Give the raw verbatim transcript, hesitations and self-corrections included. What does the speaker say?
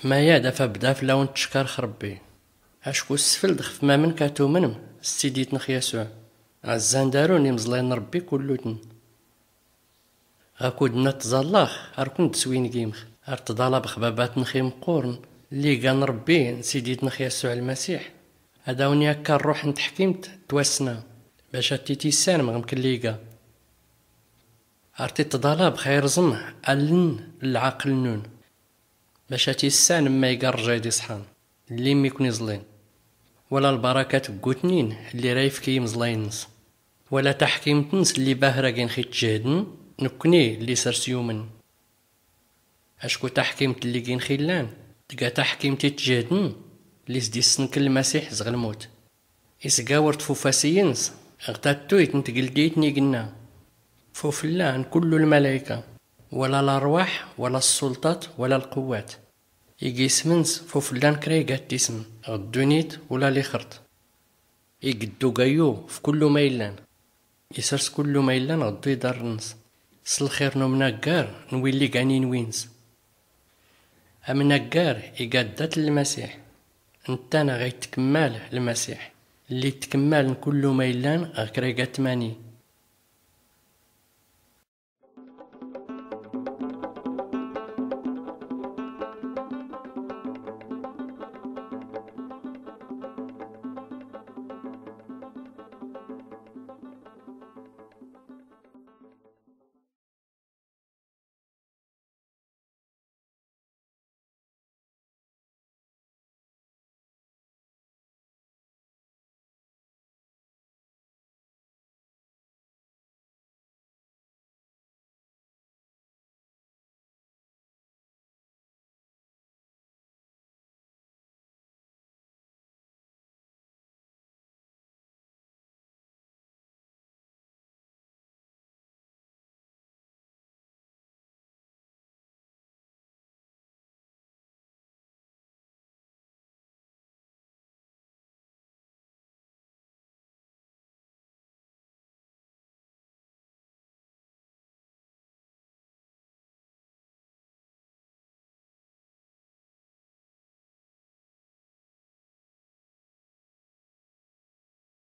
Maya d-afabda fell-awen-tckarx ṛebbi. Acku ssfld xf mamnk a-tumnm s-siditnx yasuɛ. Ɛzzan darun imẓlayn n-ṛebbi kullutn. Ɣakud nna tẓallax ar-kun-d-swingimx, ar-tḍalabx babatnx imqurn, lliga n-ṛebbi n-siditnx yasuɛ lmasiḥ, ad-awn-yakka ṛṛuḥ n-tḥkimt d-twassna, bac ad-t-tissanm ɣmk lliga. Ar-t-tḍalabx a-irẓm alln n-lɛaql-nnun, bac ad-tissanm ma iga ṛṛjay d-iṣḥan, lli mmikn-iẓlin, wala lbarakat ggutnin lli ra-ifk i-imẓlayn-ns, wala taḥkimt-ns lli bahra gin-x-itjhhdn, nkkni lli srs-yumn. Acku taḥkimt lli gin-x-illan tga taḥkimt-itjhhdn, lli s-d-issnkl lmasiḥ zɣ-lmut, isgawr tfufas-iyns ɣ-tattuyt n-tgldiyt n-ignna, f-uflla n-kullu lmalayka, wala larwaḥ, wala ssulṭat, wala lqwwat, ig ism-ns f-uflla n-kraygat ism, ɣ-ddunit wala lixrṭ, igddu gayyu f-kullu ma-illan, isrs kullu ma-illan ɣ-dd-iḍarr-ns, s-lxir n-umnaggar n-willi gan inwi-ns. Amnaggar iga ddat n-lmasiḥ, nttan a-ɣ-ittkmmal lmasiḥ, lli ittkmmal n-kullu ma-illan ɣ-kraygat tmani.